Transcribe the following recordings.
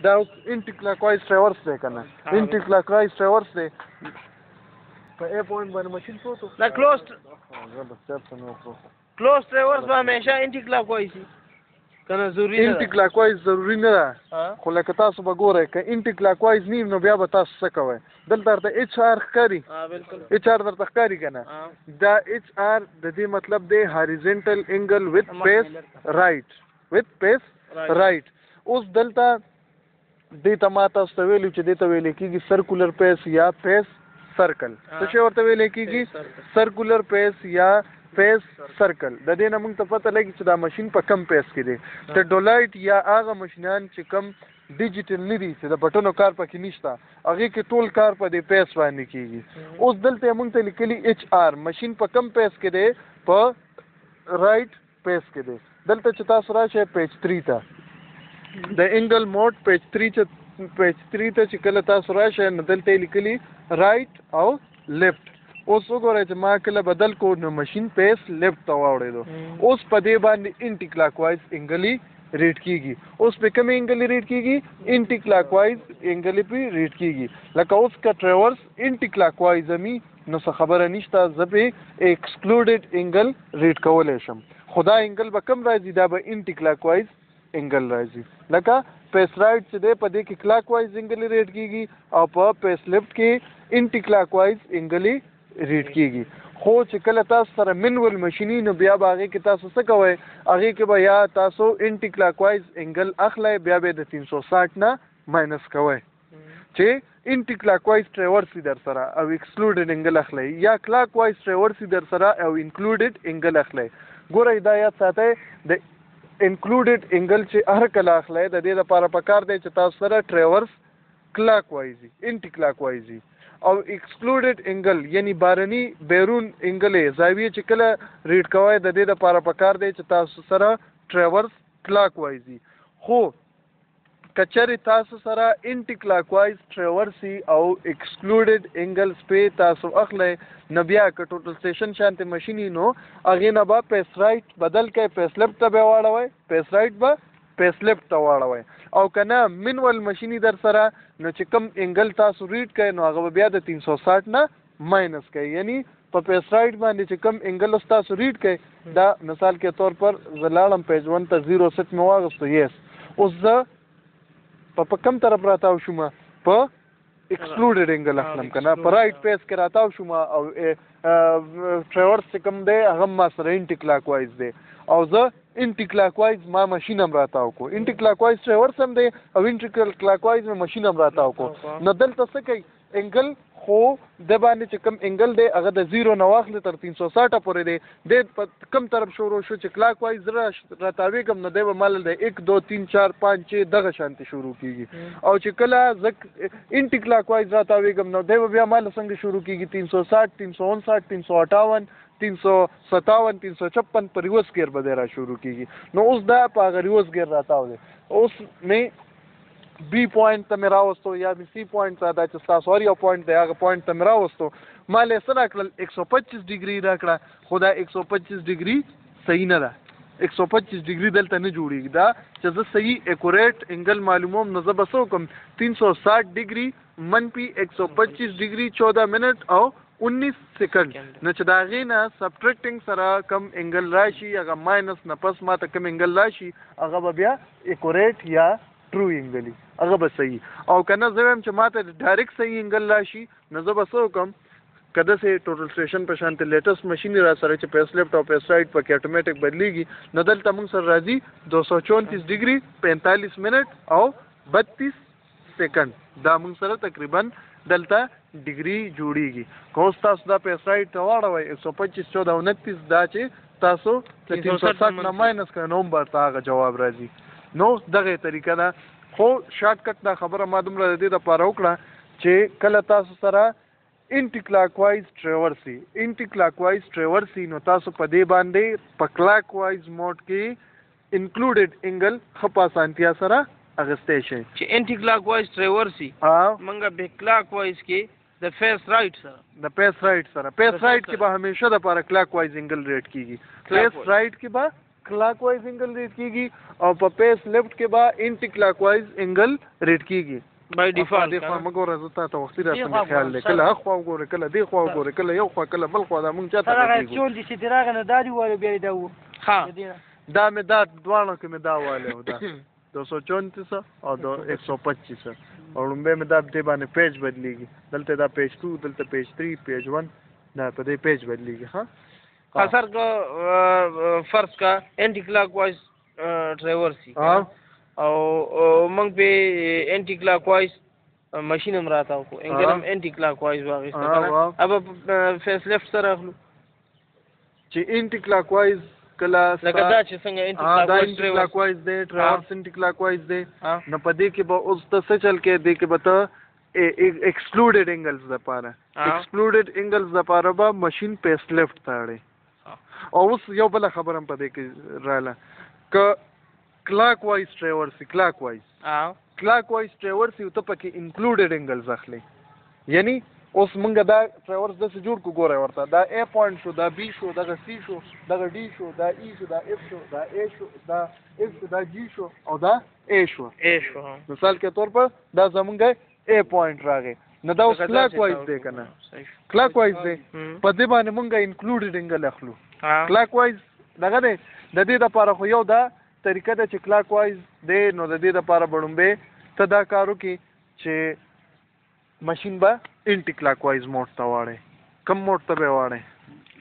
دا انټي کلاک وایز ټریورس دی کنه، انټي کلاک وایز ټریورس دی. په ای پوینټ باندې ماشین پروت. دا کلوز زه بس چرته مې وکړو. کلوز ټریورس به همیشه انټي کلاک وایز کنه؟ ضروري نه. انټي کلاک وایز ضروري نه ده، خو لکه تاسو به ګورئ، که انټي کلاک وایز نیم نو بیا به تاسو څه کوئ؟ دلته درته اچ آر ښکاري. بالکل. اچ آر درته ښکاري که نه؟ دا اچ آر د دې مطلب دی هاریزنټل انګل وذ پیس رائټ، وذ پیس رائټ. اوس دلته دې ته ما تاسو ته ویلي چې دې ته ویل کېږي سرکولر پیس یا پیس سرکل. څه شی ورته ویل کېږي؟ سرکولر پیس یا پیس سرکل. د دې نه موږ ته پته لګي چې دا ماشین په کم پیس کې دی. ته ډولایټ یا هغه ماشینان چې کم ډیجیټل نه دي، چې د بټنو کار پکې نشته، هغې کې ټول کار په دې پیس باندې کېږي. اوس دلته موږ ته لیکلي اچ آر، ماشین په کم پیس کې دی؟ په رائټ پیس کې دی. دلته چې تاسو راشئ پیج 3 ته، د انګل موډ پیج 3، چې پیج 3 ته چې کله تاسو راشئ نو دلته یې لیکلي رائټ او لیفټ. اوس وګورئ چې ما کله بدل کو نو ماشین پیس لیفټ ته واوړېدو. اوس په دې باندې انټي کلاک وایز انګلی ریډ کیږي. اوس په کوم انګلی ریډ کیږي؟ انټي کلاک وایز انګلی په ریډ کیږي. لکه اوس که ټریورس انټي کلاک وایز می نو څه خبره نشته، زه په ایکسکلوډډ انګل ریډ کولی شم، خو دا انګل به کم راځي؟ دا به انټي کلاک وایز انګل راځي. لکه پیس رائټ چې دی، په دې کې کلاک وایز انګلی ریډ کیږي او په پیس لیفټ کې انټي کلاک وایز انګلی ریډ کیږي. خو چې کله تاسو سره منول ماشیني نو بیا به هغې کې تاسو څه کوئ؟ هغې کې به یا تاسو انټي کلاک وایز انګل اخلئ، بیا به د 360 نه ماینس کوئ چې انټي کلاک وایز ټریورس در سره او ایکسکلوډډ انګل اخلئ، یا کلاک وایز ټریورس در سره او انکلوډډ انګل اخلئ. ګورئ، دا یاد ساتئ، د انکلوډډ انګل چې هر کله اخلئ، د دې لپاره پکار دی چې تاسو سره ټریورس کلاک وایز، انټي کلاک وایز، او ایکسکلوډډ انګل یعنی بارني بیرون انګل زاویه چې کله ریډ کوی، د دې لپاره پکار دی چې تاسو سره ټریورس کلاک وایز. خو کچری تاسو سره انټي کلاک وایز ټریورسي او ایکسکلوډډ انګل سپې تاسو اخلئ نو بیا که ټوټل سټیشن شانته ماشینی نو هغې نه به پیس رائټ بدل کړئ، پیس لیفټ ته به واړوئ، پیس رائټ به پیس لیفټ ته واړوئ. او که نه منول ماشینی در سره نو چې کوم انګل تاسو ریډ کړئ نو هغه به بیا د 360 نه ماینس کړئ، یعنی په پیس رائټ باندې چې کوم انګل تاسو ریډ کړئ. دا مثال کې طور پر زه لاړم پیج 1 ته، 0 سیټ مې واغستو. یس، اوس زه په کم طرف راتاو شوم؟ په ایکسکلوډډ انګل اخلم که نه؟ په رائټ پیس کې راتاو شوم او ټریورس چې کوم دی هغه ما سره انټي کلاک وایز دی او زه انټي کلاک وایز ما ماشین هم راتاو کو. انټي کلاک وایز ټریورس هم دی او انټي کلاک وایز مې ماشین هم راتاو کو. نو دلته څه کوي؟ انګل خو د باندې چې کوم انګل دی هغه د 0 نه واخلې تر 360 پورې دی. د په کم طرف شروع شو؟ چې کلاک وایز راتاوېږم نو دی به مال د 1، 2، 3، 4، 5، 6 دغه شانتې شروع کیږي، او چې کله زه انټي کلاک وایز راتاوېږم نو دی به بیا مال څنګه شروع کیږي؟ 360، 359، 358، 357، 356، په ریورس ګیر به دی را شروع کیږي. نو اوس دا په هغه ریورس ګیر راتاو دی. اوس مې بی پوینټ ته مې راوستو یا مې سی پوینټ ته، دا چې ستاسو هر یو پوینټ دی هغه پوینټ ته مې راوستو، ما له څه راکړل؟ 125 ډیګري راکړه. خو دا 125 ډیګري صحیح نه ده، 125 ډیګري دلته نه جوړیږي. دا چې زه صحیح اکوریټ انګل معلوموم نو زه به څه وکړم؟ 360 ډیګري منفي 125 ډیګري 14 منټ او 19 سیکنډ. نو چې د هغې نه سبټریکټینګ سره کم انګل راشي، هغه ماینس نه پس ما ته کم انګل راشي هغه به بیا اکوریټ یا ټرو انګل، هغه به صحیح. او که نه زه وایم چې ما ته ډایرکټ صحیح انګل راشي نو زه به څه وکړم؟ که داسې ټوټل سټیشن په شانتې لیټسټ ماشین را سره چې پیس لیفټ او پیس رائټ پکې اتوماتیک بدلیږي نو دلته موږ سره راځي 234 ډیګري 45 منټ او 32 سیکنډ. دا موږ سره تقریبا دلته ډیګري جوړیږي. که اوس تاسو دا پیس رائټ ته واړوئ 125، 14، 29، دا چې تاسو د 360 نه ماینس کړئ نو هم به ورته هغه جواب راځي. نو دغه طریقه ده. خو شارټ کټ دا خبره ما دومره د دې دپاره وکړه چې کله تاسو سره انټي کلاک وایز ټریورسي، انټي کلاک وایز ټریورسي نو تاسو په دې باندې په کلاک وایز موډ کې انکلوډډ انګل ښه په اسانتیا سره اخیستی شئ. چې انټي کلاک وایز ټریورسي مونږه به کلاک وایز کې د فیس رائټ سره، د پیس رائټ سره، پیس رائټ کې به همیشه د پاره کلاک وایز انګل ریډ کیږي. پیس رائټ کې به کلاک وایز انګل ریډ کیږي او په فیس لیفټ کې به انټي کلاک وایز انګل ریډ کیږي. بای ډیفالت دې خوا مه ګوره، زه تا ته وختي راسم خیال دی، کله اخوا وګوره، کله دې خوا وګوره، کله یو خوا کله بل خوا، دا مونږ چاته غږېږو؟ چون دې چې راغی نو دا دې وویل بیا دې دا وو. ښه دا مې دا دواړو کې مې دا والی و، دا 234 او 125 او لومبی مې دا دې باندې پیج بدلیږي، دلته دا پیج 2، دلته پیج 3، پیج 1، دا په دې پیج بدلیږي. ښه سر که فرض کا انټي کلاک وایز ټریورس او موږ په انټي کلاک وایز ماشین هم راتاو کو، انګل هم انټي کلاک وایز واغېسته که نه، اب فیس لیفټ سره اخلو چې انټي کلاک وایز کله لکه دا چې څنګه انټي کلاک وایز انټي کلاک وایز دی، ټریورس انټي کلاک وایز دی، نو په دې کې به اوس ته څه چل کې، دې کې به ته ایکسکلوډډ انګلز دپاره، ایکسکلوډډ انګلز دپاره به ماشین فیس لیفټ ته اړي. او اوس یو بله خبره هم په دې کې راله، که کلاک وایز ټریورس، کلاک وایز کلاک وایز ټریورس یو ته پکې انکلوډډ انګلز اخلي، یعنی اوس مونږ دا ټریورس داسې جوړ کړو، ګوره ورته دا ای پوینټ شو، دا بي شو، دغه سی شو، دغه ډي شو، دا ای شو، دا اف شو، دا ای شو، دا اف شو، دا جی شو او دا ای شو. ای شو مثال کې طور پر دا زمونږ ای پوینټ راغی، نو دا اوس کلاک وایز دی که نه، کلاک وایز دی، په دې باندې مونږ انکلوډډ انګل اخلو. کلاک وایز دغه دی، د دې دپاره خو یو دا طریقه ده چې کلاک وایز دی، نو د دې دپاره به ړومبی ته دا کار وکړي چې ماشین به انټي کلاک وایز موډ ته واړی. کوم موډ ته به واړی؟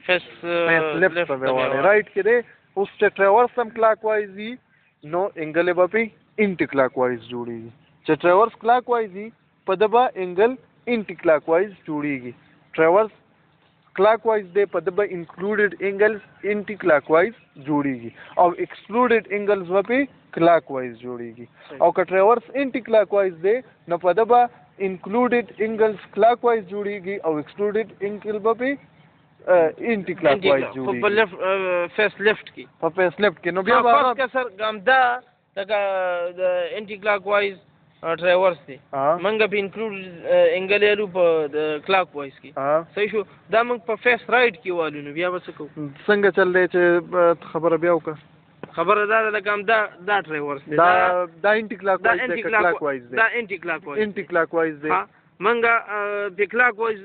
فیس لیفټ ته به واړی. رایټ کې دی اوس چې ټریورس هم کلاک وایز وي نو انګل به پې انټي کلاک وایز جوړېږي، چې ټریورس کلاک وایز وي په ده به انګل انټي کلاک وایز جوړېږي، ټریورس کلاک وایز دی په ده به انکلوډډ انګلز انټي کلاک وایز جوړېږي او ایکسکلوډډ انګلز به پې کلاک وایز جوړېږي، او که ټریورس انټي کلاک وایز دی نو په ده به انکلوډډ انګلز کلاک وایز جوړېږي او ایکسکلوډډ انګل به پې انټي کلاک وایز جوړېږي په فیس لیفټ کې، په فیس لیفټ کې. نو بیا به فرض که سر همدا لکه د انټي کلاک وایز ټریورس دی، مونږ په انکلوډ انګل یلو په د کلاک وایز کې، صحیح شو، دا مونږ په فیس رایټ کې والو، نو بیا به څه کوو؟ څنګه چل دی چې خبره بیا وکړه؟ خبره دا ده لکه همدا دا ټریورس دی، دا انټي کلاک وایز دی که کلاک وایز دی؟ دا انټي کلاک وایز، انټي کلاک وایز دی. مونږ په کلاک وایز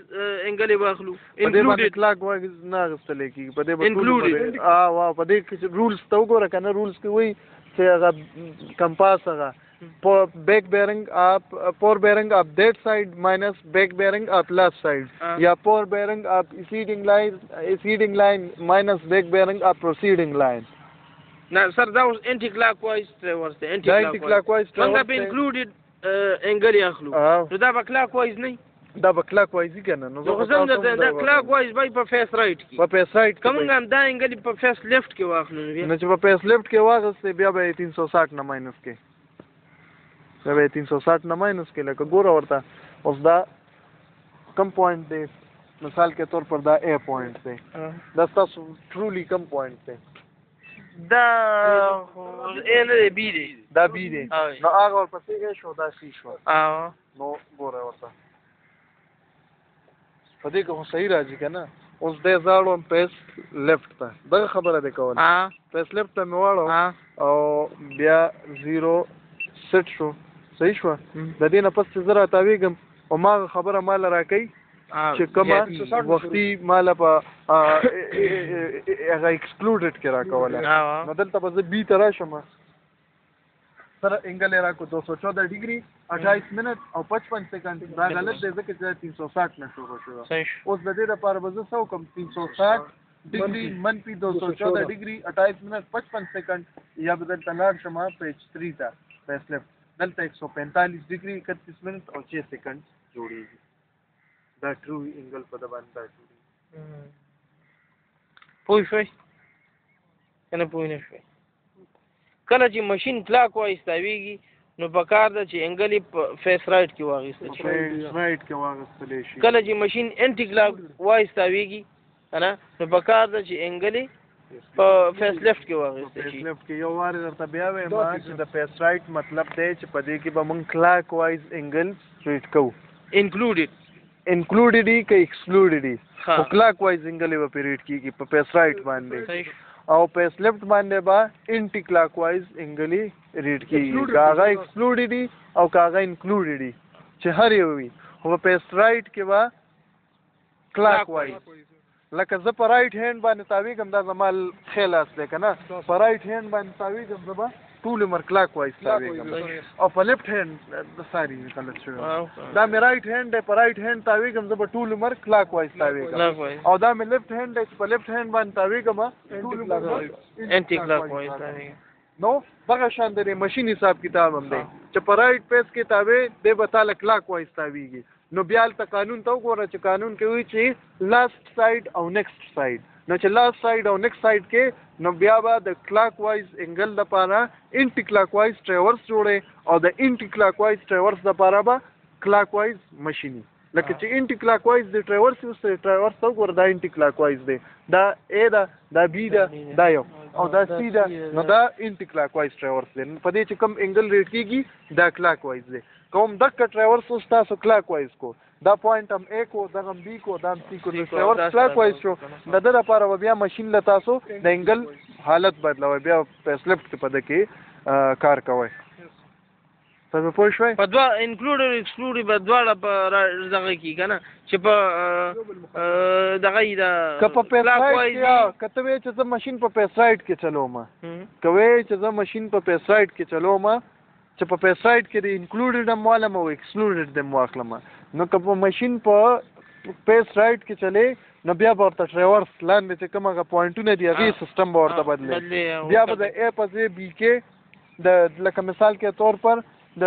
انګل یې واخلو، په دې باندې کلاک وایز نه اخیستلی کېږي، په دې به انکلوډډ. وا په دې کې رولز ته وګوره که نه، رولز کې وایي چې هغه کمپاس هغه بیک بیرنګ آپ فور بیرنګ آپ that side minus back bearing آپ لیفٹ سائیڈ، یا فور بیرنګ آپ ایسیڈنگ لائن، ایسیڈنگ لائن مائنس بیک بیرنګ آپ پروسیڈنگ لائن. نه سر دا اوس انټي کلاک وایز ټریورس دی، انټي کلاک وایز مونږ په انکلوډډ انګل یې اخلو، نو دا به کلاک وایز نه، دا به کلاک وایز که نه؟ نو خو څنګه دا کلاک وایز به په فیس رایټ کې، په فیس رایټ کې کوم هم دا انګل په فیس لیفټ کې واخلو، نو چې په فیس لیفټ کې واخیستې بیا به یې 360 نه ماینس کې، بیا به یې 360 نه ماینس کې. لکه ګوره ورته اوس دا کم پوینټ دی، مثال کې طور پر دا ای پوینټ دی، دا ستاسو ټرولی کم پوینټ دی؟ دا ای نه دی، بي دی، دا بي دی، نو هغه ورپسې ای شو، دا سی شو. نو ګوره ورته په دې کې خو صحیح راځي که نه؟ اوس دی زه اړوم فیس لیفټ ته، دغه خبره دی کوله، فیس لیفټ ته مې واړوم او بیا 0 سیټ شو، صحیح شوه. د دې نه پس چې زه راتاوېږم او ما هغه خبره ماله راکوي چې کومه وختي ماله په هغه ایکسکلوډډ کې راکوله، نو دلته به زه بي ته راشم، سره انګل یې راکړو 214 ډګري 28 منټ او 55 سیکنډ. دا غلط دی ځکه چې دا 360 نه شروع شوه. اوس د دې لپاره به زه څه وکړم؟ 360 ډګري منفي 214 ډګري 28 منټ 55 سیکنډ، یا به دلته لاړ شم پیج 3 ته فیس لیفټ، دلته 145 ډګري 31 منټ او 6 سیکنډ جوړېږي. دا ټرو انګل په ده باندې دا جوړېږي. پوه شوئ که نه پوه نه شوئ؟ کله چې ماشین کلاک وایز تاویږي نو پکار ده چې انګل یې په فیس رایټ کې واخیستل شي، فیس رایټ کې واخیستلی شي. کله چې ماشین انټي کلاک وایز تاویږي که نه، نو پکار ده چې انګل یې په فیس لیفټ کې واخیستل شي. فیس لیفټ کې یو وار درته بیا وایم چې د فیس رایټ مطلب دی چې په دې کې به موږ کلاک وایز انګل ریډ کوو، انکلوډډ، انکلوډډ که ایکسکلوډډ، خو کلاک وایز انګل به پرې ریډ کېږي په فیس رایټ باندې. او پیس لیفټ باندې به انټي کلاک وایز انګلی ریډ کیږي، که هغه ایکسکلوډ دي او که هغه انکلوډ دي، چې هر یو وي. خو په پیس رائټ کې به کلاک وایز، لکه زه په رائټ هینډ باندې تاویږم، دا زما ښی لاس دی که نه، په رائټ هینډ باندې تاویږم، زه به ټول عمر کلاک وایز تاویږم. او په لیفټ هینډ، ساري غلط شوی، دا مې رائټ هینډ دی، په رائټ هینډ تاویږم زه به ټول عمر کلاک وایز تاویږم، او دا مې لیفټ هینډ دی چې په لیفټ هینډ باندې تاویږم ټول عمر انټي کلاک وایز تاویږم. نو دغه شان د مشین حساب کتاب هم دی چې په رائټ پیس کې تاوی دی به تاله کلاک وایز تاویږي. نو بیا هلته قانون ته وګوره چې قانون کې وایي چې لاست سایډ او نیکسټ سایډ، نو چې لاست سایډ او نیکسټ سایډ کې نو بیا به د کلاک وایز انګل دپاره انټي کلاک وایز ټریورس جوړې، او د انټي کلاک وایز ټریورس دپاره به کلاک وایز مشیني. لکه چې انټي کلاک وایز د ټریورس اوس ټریورس ته وګوره، دا انټي کلاک وایز دی، دا ای ده، دا بی ده، دا یو او دا سی ده، نو دا انټي کلاک وایز ټریورس دی. په دې چې کوم انګل ریډ کیږي دا کلاک وایز دی. کوم دغه ټریورس اوس تاسو کلاک وایز کو، دا پوینټ هم ای کو، دغه هم بی کو، دا هم سی کو، نو ټریورس کلاک وایز شو. د ده لپاره به بیا مشین له تاسو د انګل حالت بدلوئ، بیا پیس لیفټ کې په ده کې کار کوئ. تاسو پوه شوئ؟ په دوه انکلوډ او ایکسکلوډ به دواړه په دغه کې که نه چې په دغه یې دا که په پیس رایټ کې، که ته وایې چې زه مشین په پیس رایټ کې چلوم، که وایې چې زه مشین په پیس رایټ کې چلوم، چې په پیس رایټ کې د انکلوډډ هم والم او ایکسکلوډډ هم واخلم، نو که په مشین په پیس رایټ کې چلې نو بیا به ورته ټریورس لاندې چې کوم هغه پوینټونه دي هغې سیستم به ورته بدلې، بیا به د ای په ځای بي کې د لکه مثال کې طور پر د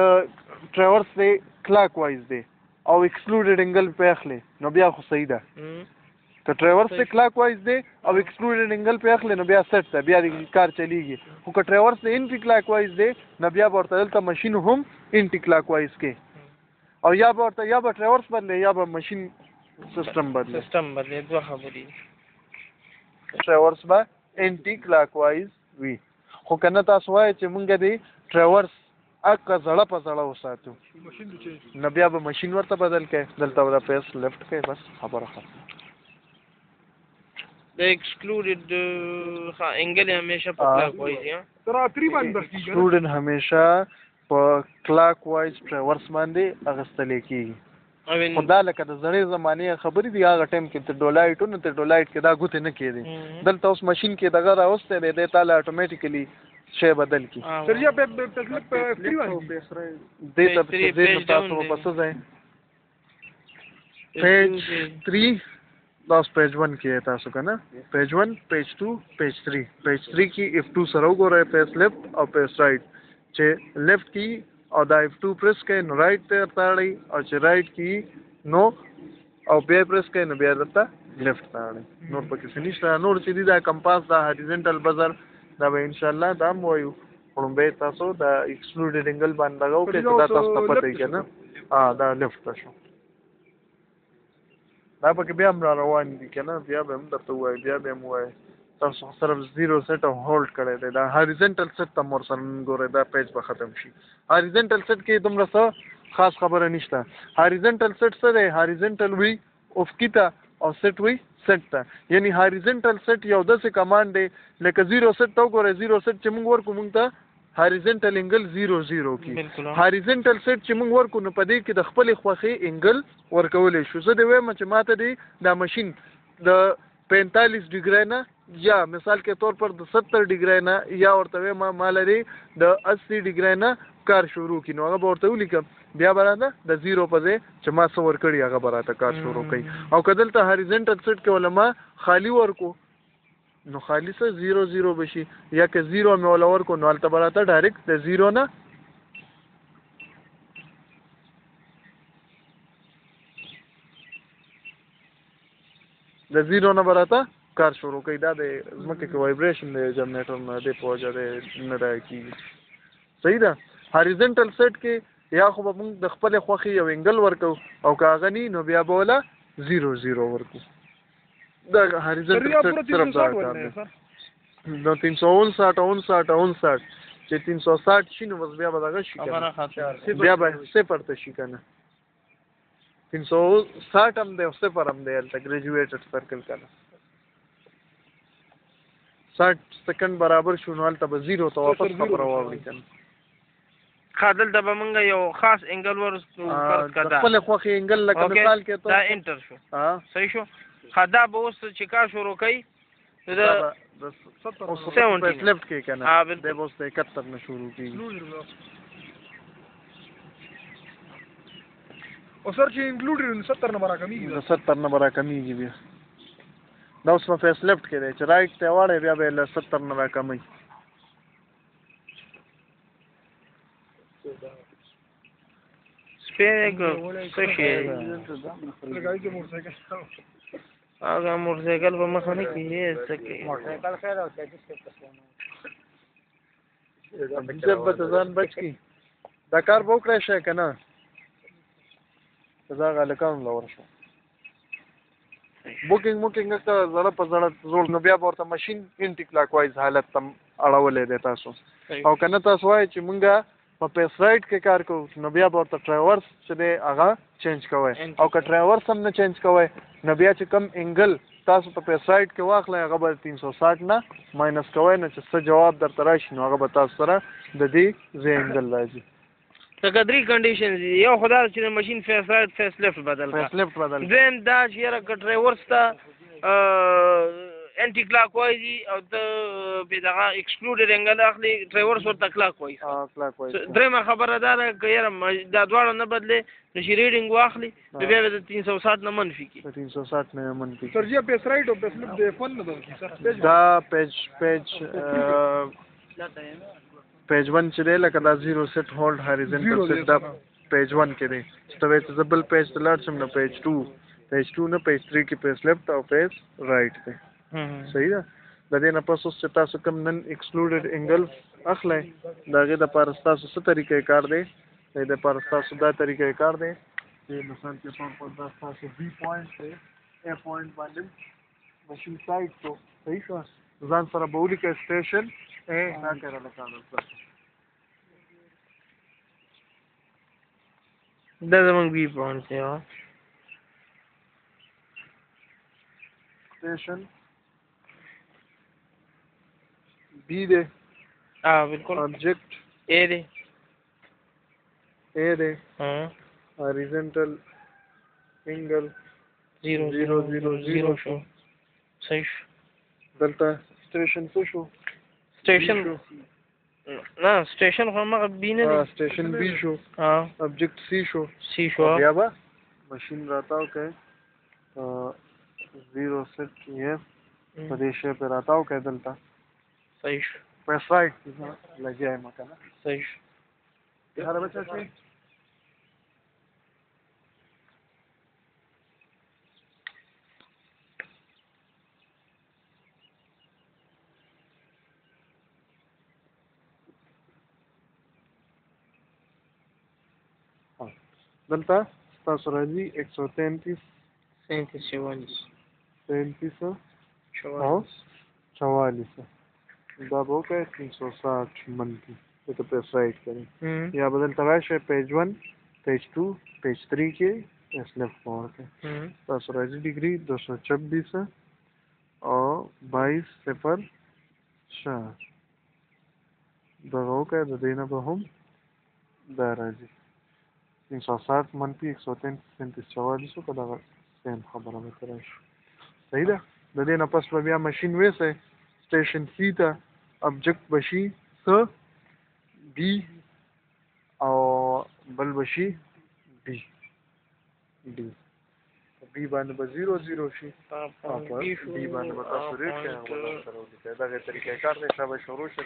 ټریورس دی کلاک وایز دی او ایکسکلوډډ انګل پې اخلې، نو بیا خو صحیح ده. که ټریورس دی کلاک وایز دی او ایکسکلوډډ انګل پې اخلې نو بیا سیټ ده، بیا د کار چلیږي. خو که ټریورس دی انټي کلاک وایز دی نو بیا به ورته دلته مشین هم انټي کلاک وایز کې، او یا به ورته یا به ټریورس بدلې یا به مشین سیستم بدلې، سیستم بدلې، دوه خبرې. ټریورس به انټي کلاک وایز وي. خو که نه تاسو وایئ چې مونږ دې ټریورس اکه زړه په زړه وساتو، نو بیا به مشین ورته بدل کړئ، دلته به د پیس لیفټ کړئ، بس خبره ختمه. د ایکسکلوډډ انګل همیشه په کلاک وایز، ایکسکلوډډ همیشه په کلاک وایز ټریورس باندې اغستل کېږي. خو دا لکه د زړې زمانې خبرې دي، هغه ټایم کې ته ډولایټ و، نو ته ډولایټ کې دا ګوتې نه کېدې. دلته اوس مشین کې دغه راوستی دی، دی تاله اټومیټیکلي شی بدل کړي. دې ته چې ځې نو تاسو به په څه ځای پیج 3، دا اوس پیج 1 کې تاسو که نه، پیج 1، پیج 2، پیج 3، پیج 3 کې اف 2 سره وګورئ، پیس لیفټ او پیس رائټ، چې لیفټ کې او دا اف 2 پریس کړئ نو رائټ ته ورته اړئ، او چې رائټ کې نو او بیا پریس کړئ نو بیا درته لیفټ ته اړئ. نور پکې څه نشته. نور چې دي دا کمپاس، دا هاریزنټل بزر، دا به انشاءالله دا هم وایو. لومړی تاسو دا ایکسکلوډډ انګل باندې دغه وکړئ چې دا تاسو ته پته وي که نه. دا لیفټ ته شو، دا پکې بیا هم را روان دي که نه، بیا به هم درته ووایو، بیا به هم ووایو. تاسو صرف 0 سیټ او هولډ کړی دی، دا هاریزنټل سیټ ته هم ورسره نن ګورئ، دا پیج به ختم شي. هاریزنټل سیټ کې دومره څه خاص خبره نشته. هاریزنټل سیټ څه دی؟ هاریزنټل وي افقي ته او سیټ وي سیټ ته، یعنی هاریزنټل سیټ یو داسې کمانډ دی لکه 0 سیټ ته وګورئ، 0 سیټ چې موږ ورکو موږ ته هاریزنټل انګل 0 0 کی. هاریزنټل سیټ چې موږ ورکو نو په دې کې د خپلې خوښې انګل ورکولی شو. زه دې وایم چې ما ته دې دا مشین د 45 ډیګرۍ نه یا مثال کې طور پر د 70 ډیګرۍ نه یا ورته وایم ما لري د 80 ډیګرۍ نه کار شروع کړي، نو هغه به ورته ولیکم، بیا به راته د 0 په ځای چې ما څه ورکړي هغه به راته کار شروع کوي. او که دلته هاریزنټل سیټ کې وله ما خالي ورکو نو خالي څه 0 0 به شي، یا که 0 مې وله ورکو نو هلته به راته ډایرکټ د 0 نه د 0 نه به راته کار شروع کوي. دا د ځمکې کې وایبریشن دی جنریټر نه دی په وجه دی نه را کېږي. صحیح ده. هاریزنټل سیټ کې یا خو به موږ د خپلې خوښې یو انګل ورکوو، او که هغه نه نو بیا به وله 0 0 ورکو. دا هاریزنټل سیټ صرف دا کار دی. نو 359 59 59 چې 360 شي نو بس بیا به دغه شي که نه، بیا به صفر ته شي که نه. 360 هم دی او صفر هم دی هلته ګریجویټډ سرکل که نه. 60 سیکنډ برابر شو نو هلته به زیرو ته واپس خبره واوړي که نه. ښه، دلته به مونږ یو خاص انګل ورستو فرض کړه، خپلې خوښې انګل، لکه مثال کې دا انټر شو، صحیح شو. ښه، دا به اوس چې کار شروع کوي نو د 70 لیفټ کې که نه، دی به اوس د 71 نه شروع کېږي. او سر چې انکلوډډ نو 70 نه به راکمېږي، د 70 نه به راکمېږي. بیا دا اوس په فیس لیفټ کې دی، چې رایټ ته واړی بیا به یې له 70 نه راکموي. سپی دی که څه شی دی؟ هغه موټرسایکل په مخه نه کېږي، څه کوي؟ جب به ته ځان بچ کړي. دا کار به وکړی شی که نه؟ زه هغه هلکانو له ورشم بوکینګ موکینګ که زړه په زړه زوړ، نو بیا به ورته ماشین انټي کلاک وایز حالت ته اړولی دی تاسو. او که نه تاسو وایئ چې مونږ په پیس رایټ کې کار کوو، نو بیا به ورته ټرایورس چې دی هغه چینج کوئ. او که ټرایورس هم نه چینج کوئ، نو بیا چې کوم انګل تاسو په پیس رایټ کې واخلئ هغه به 360 نه ماینس کوئ، نو چې څه جواب درته راشي نو هغه به تاسو سره د دې ځای انګل راځي. لکه درې کنډیشن دي، یو خو دا چې د ماشین فیس رایټ فیس لیفټ بدل کړه، فیس لیفټ بدل. دویم دا چې یاره که ټرایورس ته انټي کلاک وایز او ته په دغه ایکسکلوډډ انګل اخلي، ټرایورس ورته کلاک وایز. کلاک وایز. درېیمه خبره دا ده که یاره دا دواړه نه بدلې نو چې ریډینګ واخلي نو بیا به د 360 نه منفي کړي. د 360 نه منفي. سر جی، پیس رایټ او پیس لیفټ د اف 1 نه دغه سر دا پیج پیج پیج 1 چې دی، لکه دا 0 سیټ هولډ هاریزنټل سیټ، دا پیج 1 کې دی. چې ته وایې چې زه بل پیج ته لاړ شم نو پیج 2، پیج 2 نه پیج 3 کې پیج لیفټ او پیج رایټ دی. صحیح ده. د دې نه پس اوس چې تاسو کوم نن ایکسکلوډډ انګل اخلئ د هغې دپاره ستاسو څه طریقه کار دی؟ د دې دپاره ستاسو دا طریقه کار دی چې مثال کې طور پر دا ستاسو بي پوینټ دی، ای پوینټ باندې ماشین سایډ شو، صحیح شوه. ځان سره به ولیکئ سټیشن ای، دا کړه لکه دا زمونږ بي پوینټ دی، سټیشن بی دی. بالکل. آبجیکټ اے دی، اے دی. هاریزنټل انګل 0 0 0 0 شو، صحیح شو. دلته سټیشن څه شو؟ سټیشن نه، سټیشن خو هغه بی نه دی. سټیشن بی شو، آبجیکټ سی شو، سی شو. بیا به ماشین راتاو کړئ 0 سیټ یې په دې شی پرې راتاو کړئ دلته. صحیح شو. پیس رایټ لګیا یم که نه؟ صحیح شو. هره بچا شوې؟ دلته ستاسو راځي 133 37 44 37 او 44. دا به وکړئ 360 منفي، ځکه پیس رایټ کړئ. یا به دلته راشئ پیج 1 پیج 2 پیج 3 کې پیس لیفټ به ورکړئ. ستاسو راځي ډیګري 226 او 22 0 4. دغه وکړئ، د دې نه به هم دا راځي 360 منفي 133 37 44 وکړه، دغه سیم خبره به ترې راشي. صحیح ده. د دې نه پس به بیا ماشین ویسئ سټیشن سی ته، ابجیکټ به شي څه بي او بل به شي ډي. ډي بي باندې به 0 0 شي او په ډي باندې به تاسو ریډ کړئ، هغه به تاسو سره ولیکئ. دغه طریقه کار دی. شابه شروع شي.